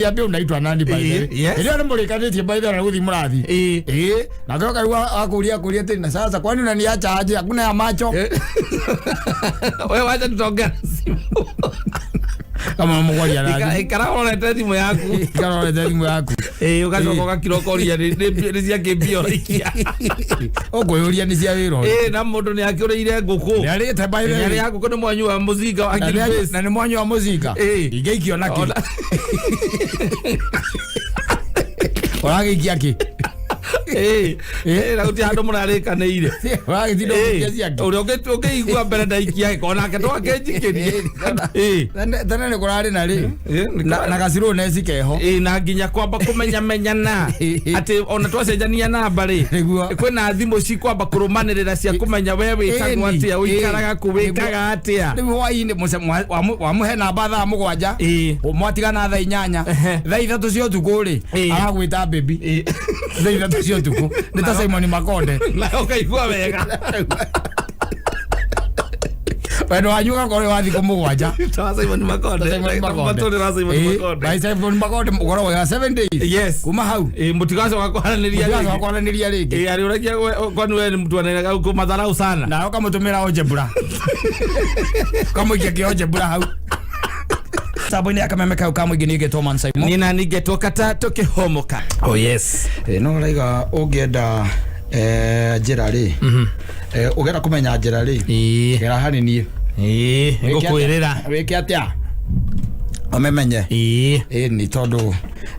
Niambie unaitwa nani by the way. Yes. Ndio nĩ mũrĩkanĩtie by the way na gũthiĩ mũrathiĩ. Ĩĩ. Ĩĩ, na kĩo kaigua akũria kũria atĩ na sasa kwani unaniacha aje? Hakuna ya macho. We wacha tutaongea na simu. Kama mũkwaria na Ika- thimũ. Ikara ũrorete thimũ yaku. Ikara ũrorete thimũ yaku. Ĩĩ, ũgacoka ũgakira ũkoria nĩ cia kĩmbia ũraikia. Ũkwĩyũria nĩ cia wĩra ũrĩkũ. Ĩĩ, na mũndũ nĩ akĩũrĩire ngũkũ. Nĩ arĩte by the Nĩ way. arĩa ngũkũ nĩ mwanyu wa mũcinga wa Na nĩ- Green na nĩ mwanyu wa mũcinga. Ĩĩ. Ingĩikio na kĩ? Ona- Ũragĩikia kĩ? Ĩĩ, ĩĩ, na gũtirĩ handũ mũrarĩkanĩire. Ũragĩtinda ũgĩikia ciake? Ũrĩa ũngĩigua mbere ndaikia gĩko onake twakĩnjikĩrie. Ĩĩ. Tene nĩ kũrarĩ na rĩ Ĩĩ, nĩ na kũrarĩ. na gacirũ neci keho. Ĩĩ, na nginya kwamba kũmenyamenyana atĩ ona twacenjania namba rĩ, Nĩguo. kwĩna thimũ cikwamba kũrũmanĩrĩra cia kũmenya we wĩtagwo Ĩni, atĩa, ĩĩ. ũikaraga kũ, wĩkaga atĩa. Rĩu hwainĩ wamũhe namba thaa 7, Ĩĩ. mwatigana thaa 8, Ehe. thaa 3 cia ũtukũ rĩ, Ĩĩ. aragwĩta baby. Ĩĩ. Thaa 3 cia ũtukũ nĩ ta Simon Makonde. Na ũkaigua wega. Wendo wanyu ũgakorwo wĩ wa thikũ 7. Ta Simon Makonde. Simon Makonde. Matũrĩra Simon Ĩĩ, Makonde. by Simon Makonde ũkoragwo wĩ wa 7 days. Yes. Kuma hau Ĩĩ, mũtigacoka kwaranĩria mũtigacoka rĩngĩ. kwaranĩria rĩngĩ. Ĩĩ, arĩũragia kwani we ni mtu anaelewa madharau sana. Nawe ũkamũtũmĩra onjembura, ũkamũikia kĩonjembura hau tambo-inĩ ya kameme kau ka mũingĩ. Nĩ man Simon. Nina ningetwo kata tukihomoka. Oh yes. Ĩ, no ũraiga ũngĩenda njĩra rĩ, ũngĩenda kũmenya njĩra rĩ, Ĩĩ. gera harĩ niĩ. Ĩĩ, ngũkwĩrĩra. Wĩke atĩa ũmemenye. Ĩĩ. Ĩ nĩ tondũ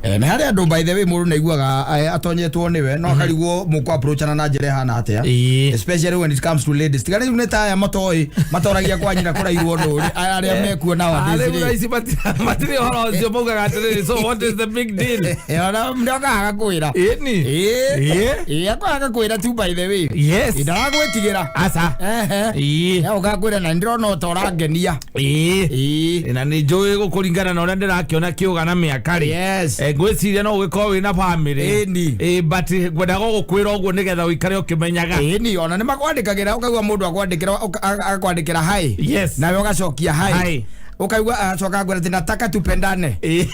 nĩ harĩ andũ, by the way, mũndũ nĩaiguaga atonyetwo nĩwe no akarigwo mũkũ approachana na njĩra ĩhana atĩa, Ĩĩ. especially when it comes to ladies. Tiga rĩu nĩ ta aya matoĩ matoragia kwa nyina kũrairwo ndũrĩ aya arĩa mekuo nowadays Ah, rĩu rĩ. thaa ici matirĩ ũhoro ũcio, maugaga atĩrĩrĩ, "So what is the big deal?" Ona ndokaga agakwĩra. Ĩni. Ĩĩ. Ĩĩ. Ĩĩ, akoraga agakwĩra tu by the way. Yes. Ndaragwĩtigĩra. Aca. Ehe. Ĩĩ. Ũgakwĩra na ndĩrona ũta ũrangenia. Ĩĩ. Ĩĩ. Na nĩ njũĩ gũkũringana na ũrĩa ndĩrakĩona kĩũga na mĩaka rĩ, Yes. ngwĩciria no ũgĩkorwo wĩna bamĩrĩ. Ĩni. Ĩĩ, but ngwendaga gũkwĩra ũguo nĩgetha ũikare ũkĩmenyaga. Ĩni, ona nĩ makwandĩkagĩra, ũkaigua mũndũ akwandĩkĩra agakwandĩkĩra hi. Yes. Nawe ũgacokia hi. Hi. Ũkaigua agacoka akwĩra atĩ nataka tupendane. Ĩĩ.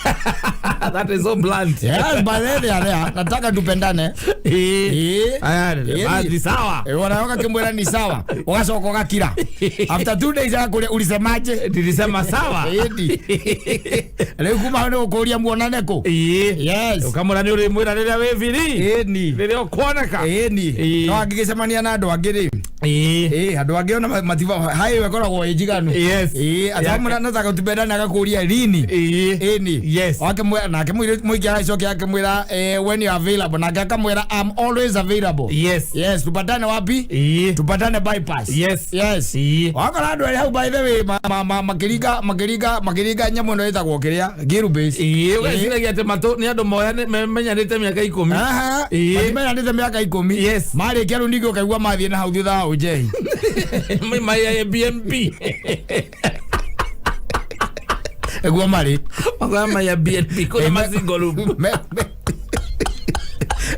That is so blunt. Yes, by the way, there, nataka tupendane. Ĩĩ. Ĩĩ. Aya, Ĩni. bathi sawa. Ĩĩ, ona ũgakĩmwĩra ni sawa, ũgacoka ũgakira. After 2 days agakũria ulisemaje? Nilisema sawa. Ĩni, rĩu kuma hau nĩ gũkũria muonane kũ. Ĩĩ. Yes. Ũkamwĩra nĩ ũrĩmwĩra rĩrĩa wĩ free. Ĩni. Rĩrĩa ũkuoneka. Ĩni. Ĩĩ. No angĩgĩcemania na andũ angĩ rĩ, Ĩĩ. ĩĩ, andũ angĩ ona mativa hi ĩkoragwo ĩ njiganu. Yes. Ĩĩ, atamwĩra nataka tupendane, agakũria lini. Ĩĩ. Ĩni. Yes. Akĩmwĩra nake mũingĩ agacokia akĩmwĩra when you are available, nake akamwĩra I'm always available. Yes. Yes, tupatane wapi? Ĩĩ. Tupatane Bypass. Yes. Yes. Ĩĩ. Wakora andũ erĩ hau by the way makĩringa nyamũ ĩno ĩtagwo kĩrĩa Ngiru Base. Ĩĩ, ũgeciragia atĩ matũ nĩ andũ menyanĩte mĩaka 10. Aha. Ĩĩ. Matimenyanĩte mĩaka 10. Yes. Marĩkia rĩu ningĩ ũkaigua mathiĩ na hau thutha wa ũnjehi. Maya BNB. Nĩguo marĩ. Makoya maya BNB kũrĩa masingle room.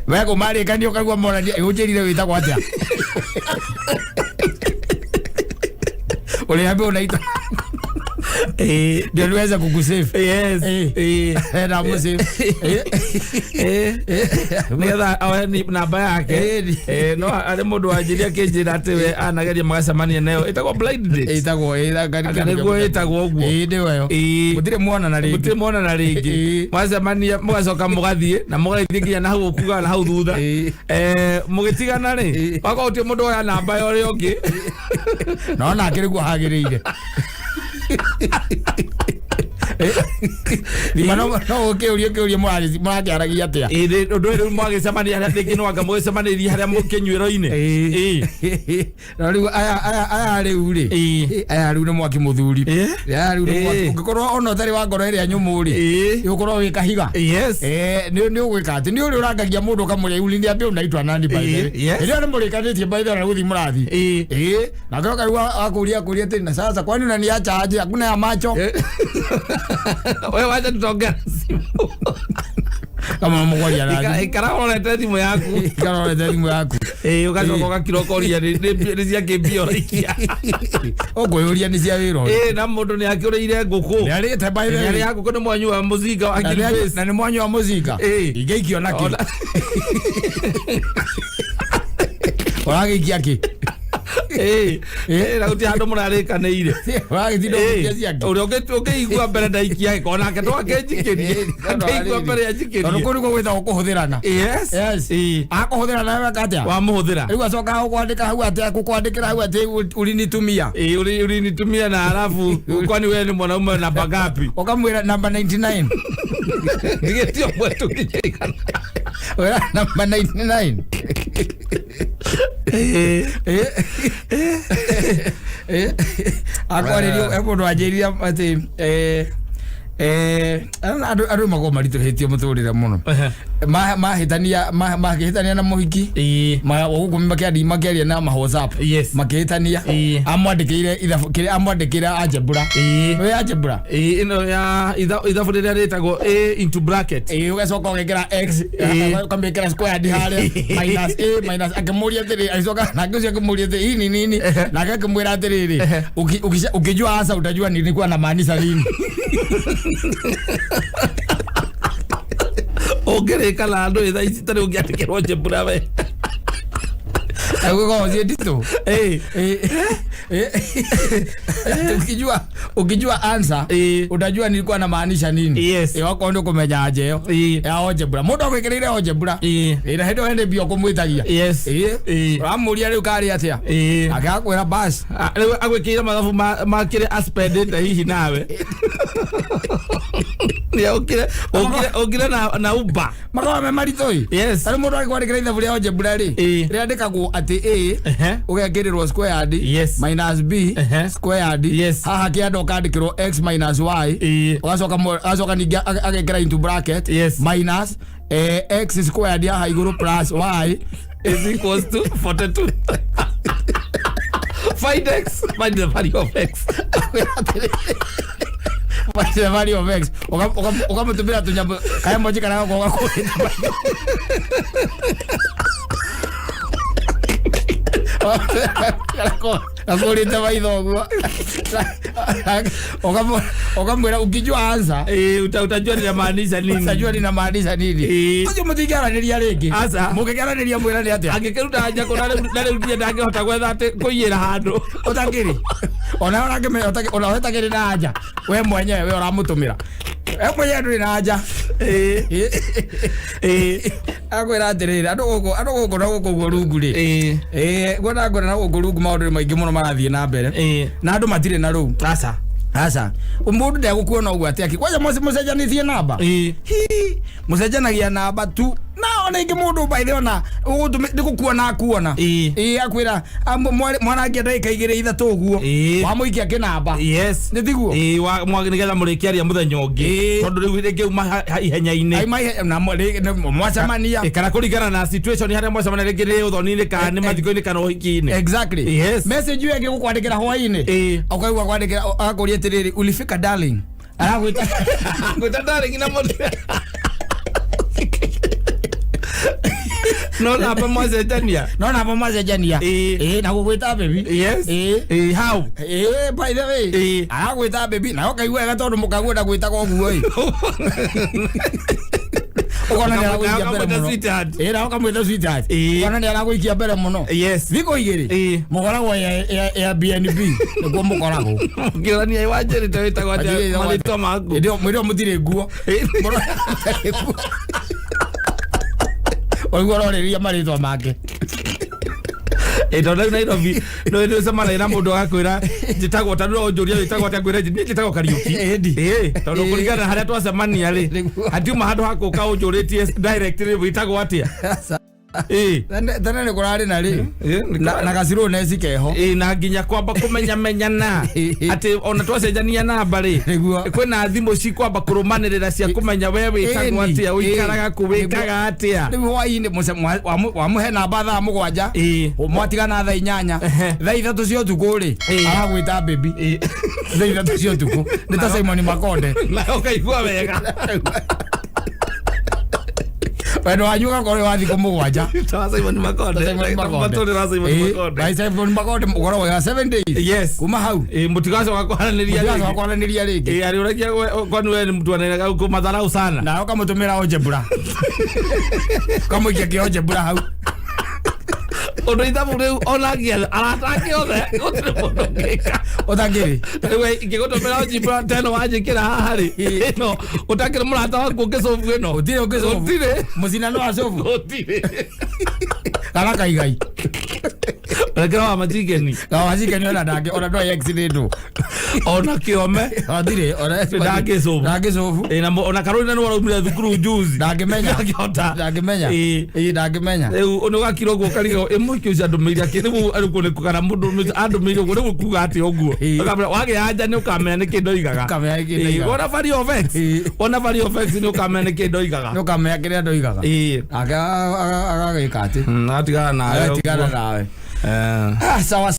Wekũmarĩkania ũkaigua morania ũnjĩrire wĩtagwo atĩa, ũrĩambia unaitwa Ĩĩ. ndio niweze kukusave. Yes. Ĩĩ. Ĩĩ. Na mũsave. Ĩĩ. Nĩgetha oe namba yake. Ĩni. Ĩĩ, no arĩ mũndũ wanjĩria akĩnjĩra atĩ we anageria magacemania nayo ĩtagwo blind date. Ĩtagwo Anga nĩguo ĩtagwo ũguo. Ĩĩ, nĩyo ĩyo. Ĩĩ. Mũtirĩ muonana rĩngĩ. Mũtirĩ monana rĩngĩ. Ĩĩ. Mwacemania mũgacoka mũgathiĩ na mũgathiĩ nginya na hau ũkugaga na hau thutha. Ĩĩ. Mũgĩtigana rĩ, Ĩĩ. wakorwo gũtirĩ mũndũ woya namba ya ũrĩa ũngĩ. No nake nĩguo hagĩrĩire. Thima no ũkĩũrie kĩũrie mũrakĩaragia atĩa. Ĩĩ, ũndũ ũyũ rĩu mwagĩcemania harĩa rĩngĩ no anga mũgĩcemanĩrie harĩa mũkĩnyuĩro-inĩ. Ĩĩ. No rĩu aya rĩu rĩ, Ĩĩ. aya rĩu nĩ mwaki mũthuri. Ĩĩ. Aya rĩu nĩ mwaki. Ĩĩ. Ũngĩkorwo ona ũtarĩ wa ngoro ĩrĩa nyũmũ rĩ, Ĩĩ. ũkorwo wĩ kahiga. Yes. Nĩ ũgwĩka atĩ nĩ ũrĩ ũrangagia mũndũ ũkamũrĩa uliniambia unaitwa nani by the way. Ĩĩ, yes. Ĩrĩa nĩ mũrĩkanĩtie by the way na gũthiĩ mũrathiĩ. Ĩĩ. Ĩĩ, na kĩo kaigua akũria kũria atĩ na sasa kwani unaniacha aje? Hakuna ya macho. We wacha tutaongea na simu. Kama mũgwaria na thimũ. Ikara ũrorete thimũ yaku. Ikara ũrorete thimũ yaku. Ĩĩ, ũgacoka ũgakira ũkoria nĩ cia kĩmbia ũraikia. Ũkwĩyũria nĩ cia wĩra ũrĩkũ. Ĩĩ, na mũndũ nĩ akĩũrĩire ngũkũ. Nĩ arĩte by the way. Nĩ arĩa ngũkũ nĩ mwanyu wa mũcinga wa Na nĩ- Kilbase. na nĩ mwanyu wa mũcinga. Ĩĩ. Ingĩikio na kĩ? Ona- Ũragĩikia kĩ? Ĩĩ, ĩĩ, na gũtirĩ handũ mũrarĩkanĩire. Ũragĩtinda ũgĩikia cia kĩ? Ũrĩa ũngĩigua mbere ndaikia gĩko onake no akĩnjikĩrie. Akĩigua mbere Tondũ anjikĩrie. kũu nĩkuo gwĩtagwo kũhũthĩrana. Yes. Yes. Ĩĩ. Akũhũthĩra nawe weka atĩa? Wamũhũthĩra. Rĩu acoka gũkwandĩka hau atĩ gũkwandĩkĩra hau atĩ ulinitumia. Ĩĩ, ulinitumia na halafu kwani wewe ni mwanaume namba ngapi? Ũkamwĩra namba 99. Ndigĩtio mwe tũkinyĩkana. Wĩra namba 99. Ĩĩ. Akwarĩrio he mũndũ wanjĩrire atĩ andũ makoragwo maritũhĩtie mũtũrĩre mũno. Mahĩtania makĩhĩtania na mũhiki. Ĩĩ. Gũkũ makĩaria makĩaria na ma WhatsApp. Yes. Makĩhĩtania. Ĩĩ. Amwandĩkĩire ithabu kĩrĩa amwandĩkĩra algebra. Ĩĩ. Wĩ algebra. Ĩĩ, ĩno ya ithabu rĩrĩa rĩtagwo A into bracket. Ĩĩ, ũgacoka ũgekĩra x Ĩĩ. ũkamĩkĩra squared harĩa minus a minus akĩmũria atĩrĩ agĩcoka nake ũcio akĩmũria atĩrĩ hii ni nini nake akĩmwĩra atĩrĩrĩ ukijua hasa utajua nilikuwa namaanisha nini. Ũngĩrĩka na andũ ĩ thaa ici tarĩ ũngĩandĩkĩrwo njembura we. Agũkorwo ciĩ nditũ. Ĩĩ. Ĩĩ. Ukijua answer Ĩĩ. utajua nilikuwa namaanisha nini. Yes. Ĩĩ, wakorwo nĩ ũkũmenya anja ĩyo Ĩĩ. ya algebra mũndũ agwĩkĩrĩire algebra. Ĩĩ. Ĩĩ, na hĩndĩ ĩyo hĩndĩ mbia ũkũmwĩtagia. Yes. Ĩĩ. Ĩĩ. Ũramũria rĩu karĩ atĩa. Ĩĩ. Agakwĩra bas. Ah, rĩu agwĩkĩire mathabu ma kĩrĩa aspendĩte hihi nawe. Nĩ ũkire na Uber. Makoragwo me maritũ ĩ. Yes. Tarĩu mũndũ agĩkwandĩkĩra ithabu rĩa algebra rĩ Ĩĩ. rĩandĩkagwo atĩ a Ehe. ũgekĩrĩrwo squared Yes. minus b Ehe. squared Yes. haha kĩanda ũkandĩkĩrwo x minus y Ĩĩ. ũgacoka agacoka ningĩ agekĩra into bracket Yes. minus x squared haha igũrũ plus y Is equals to 42. Find x, find the value of x. Find the value of x. Ũkamũtũmĩra tũnyamũ kaemoji karĩa gakoragwo gakũrĩte gakũrĩte maitho ũguo. Ũkamwĩra ukijua answer Ĩĩ, utajua ninamaanisha nini. utajua ninamaanisha nini. Ĩĩ. Ũcio mũtingĩaranĩria rĩngĩ. Aca. Mũngĩkĩaranĩria mwĩra nĩ atĩa? Angĩkĩruta njakũ na rĩu ndirĩ ndangĩhota gwetha atĩ kũiyĩra handũ. Ũtakĩrĩ ona ũrakĩmenya ona ũtakĩrĩ na anja we mwenyewe we ũramũtũmĩra we mwenyewe ndũrĩ na anja. Ĩĩ. Ĩĩ. Akwĩra atĩrĩrĩ andũ gũkũ na gũkũ guo rungu rĩ. Ĩĩ. Ĩĩ, ngwenda na gũkũ rungu maũndũ nĩ maingĩ mũno marathiĩ na mbere. Ĩĩ. Na andũ matirĩ na rũu. Aca. Aca. Mũndũ ndegũkuona ũguo atĩ akĩ kwanja mũcenjanĩtie namba. Ĩĩ. Hi, mũcenjanagia namba tu na ona ingĩ mũndũ by the ona nĩ gũkuona akuona. Ĩĩ. Ĩĩ, akwĩra mwanangia ndagĩka igĩrĩ ithatũ ũguo. Ĩĩ. Wamũikia kĩnamba. Yes. Nĩ tiguo? Ĩĩ, nĩgetha mũrĩkĩaria mũthenya ũngĩ. Ĩĩ. Tondũ rĩu rĩngĩ uma ihenya-inĩ. Aima na mwacemania. Ĩĩ, kana kũringana na situation harĩa mwacemania rĩngĩ nĩ ũthoni-inĩ kana nĩ mathiko-inĩ kana ũhiki-inĩ. Exactly. Yes. Message ĩyo ĩngĩ gũkwandĩkĩra hwaĩ-inĩ. Ĩĩ. Ũkaigua kwandĩkĩra akũria atĩrĩrĩ ulifika darling. Aragwĩta Ngwĩta darling na mũndũ. No namba mwacenjania. No namba mwacenjania. Ĩĩ. Ĩĩ, na gũgwĩta baby. Yes. Ĩĩ. Ĩĩ, how? Ĩĩ, by the way. Ĩĩ. Aragwĩta baby na ũkaigua wega tondũ mũkaguo ndagwĩtaga ũguo ĩ. Ũkona nĩ aragũikia mbere Ũkamwĩta mũno. sweetheart. Ĩĩ, na ũkamwĩta sweetheart. Ĩĩ. Ũkona nĩ aragũikia mbere mũno. Yes. Thikũ igĩrĩ. Ĩĩ. Mũkoragwo Airbnb nĩkuo mũkoragwo. Ũkĩũrania wanjĩrĩte wĩtagwo atĩa marĩtwa maku. Hĩndĩ ĩyo mũtirĩ nguo. Ĩĩ. Mũtirĩ nguo. Ũguo ũrorĩria marĩtwa make. Ĩĩ, tondũ rĩu Nairobi nĩ ũcemanagia na mũndũ agakwĩra njĩtagwo ta no ũnjũrie wĩtagwo atĩa ngwĩre niĩ njĩtagwo Kariũki. Ĩndi. Ĩĩ, tondũ Ĩĩ. kũringana na harĩa twacemania rĩ Nĩguo. hatiuma handũ ha gũka ũnjũrĩtie direct rĩ wĩtagwo atĩa. Ĩ. Tene nĩ kũrarĩ na rĩ Ĩ, na gacirũ neci keho. Ĩ, na nginya kwamba kũmenyamenyana atĩ ona twacenjania namba rĩ, Nĩguo. kwĩna thimũ cikwamba kũrũmanĩrĩra cia kũmenya we wĩtagwo Ĩni, atĩa, ĩ. ũikaraga kũ, wĩkaga atĩa. Rĩu hwainĩ wamũhe namba 7:00, mwatigana 8:00, 3:00 cia ũtukũ rĩ, aragwĩta baby. 3:00 cia ũtukũ nĩ ta Simon Makonde. Na ũkaigua wega. Wendo wanyu ũgakorwo wa thikũ 7. Ta Simon Makonde. Simon Makonde. Matũrĩra Simon Ĩ, Makonde. by Simon Makonde ũkoragwo wa 7 days. Kuma hau Mũtigacoka kwaranĩria mũtigacoka rĩngĩ. kwaranĩria rĩngĩ. Ĩ, arĩũragia kwani we ni mtu anaenda madharau sana. Nawe ũkamũtũmĩra onjembura, ũkamũikia kĩonjembura hau. Ũndũ ithabu rĩu onagia arata ake othe gũtirĩ mũndũ ũngĩka. Ũtangĩrĩ. Rĩu ingĩgũtũmĩra njibra teno wanjĩkĩra haha rĩ, ĩno ũtakĩrĩ mũrata waku ũngĩcobu ĩno. Gũtirĩ ũngĩcobu. Gũtirĩ. Mũcinano wa cobu. Gũtirĩ. Kana kaigai. Rekera wa majigeni. Kawacikeni ona ndangĩ ona no accident. Ona kĩome. Gũtirĩ ona. Ndangĩcobu. Ndangĩcobu. Ĩ, na ona Karolina nĩ waraumire thukuru juzi. Ndangĩmenya. Ndangĩhota. Ndangĩmenya. Ĩ. Ĩ, ndangĩmenya. Rĩu nĩ ũgakira ũguo ũkarigwo ĩ mũhiki ũcio andũmĩire akĩ rĩu rĩu nĩ kana mũndũ andũmĩire ũguo rĩu kuga atĩa ũguo. Ũkamenya wagĩa anja nĩ ũkamenya nĩ kĩ ndoigaga. Ũkamenya nĩ kĩ Ĩ, ndoigaga. wona value of X. Wona value of X nĩ ũkamenya nĩ kĩ ndoigaga. Nĩ ũkamenya kĩrĩa ndoigaga. Ĩ. Agagĩka atĩ Atigana nawe. Agatigana nawe. Eh. Ah, sawa.